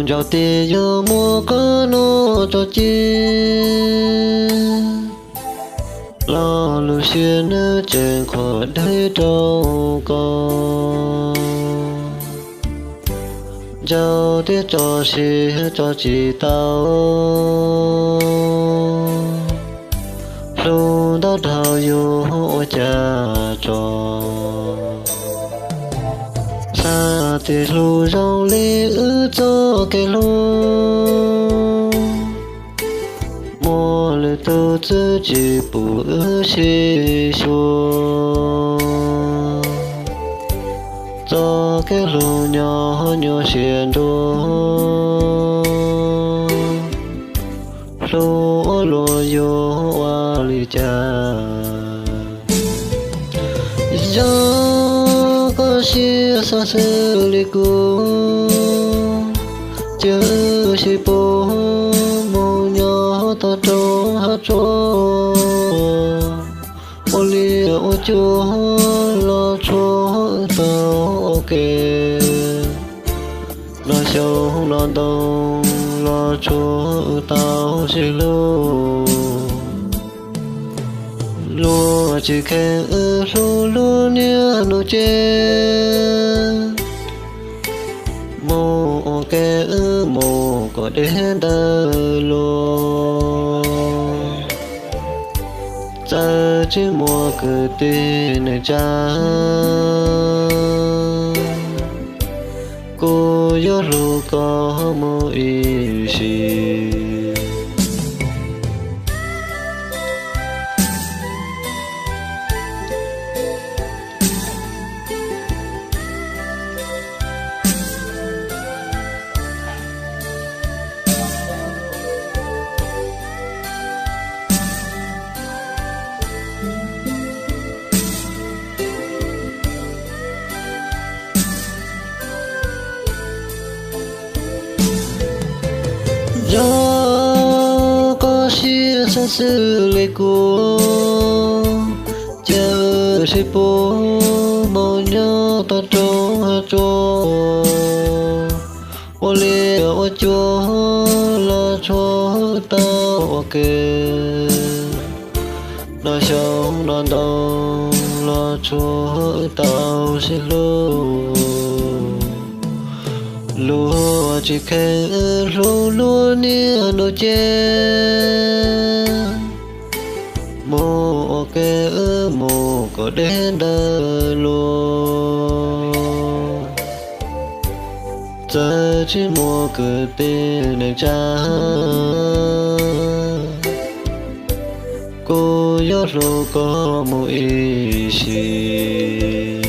Nco tias yog muaj qhov no tso ci, lo lus siab nws tseem qhuas deb rau koj. Nco tias tso siab tso tsis tau, hlub ntau dhau yuav ua cas tso. Xav tias hlub zoo li wb txoj kev hlub, muaj lwm tus twb tsis pum wb sib suav. Txoj kev hlub nyob nyuaj siab nruab, hlub ua luaj yuav ua li cas. Yog koj siab xav xws li kuv, ces wb sib pub mus nyob toj roob hab tsuag, ua liaj ua cuab los tshuav wb tau ua ke, noj xyoob noj ntoo los tshuav wb tau sib hlub. Luag tsis kheev wb hlub luag niaj hnub ces, mus ua ke wb mus kom deb ntawm luag. Txawm tsis muaj kwv tij neej tsa, kuv yuav hlub koj mus ib sim. Yog koj siab xav xws li kuv, ces wb sib pub mus nyob toj roob hab tsuag, ua liaj ua cuab los tshuav wb tau ua ke, noj xyoob noj ntoo los tshuav wb tau sib hlub. Luag tsis kheev wb hlub luag niaj hnub ces, mus ua ke wb mus kom deb ntawm luag. Txawm tsis muaj kwv tij neej tsa, kuv yuav hlub koj mus ib sim.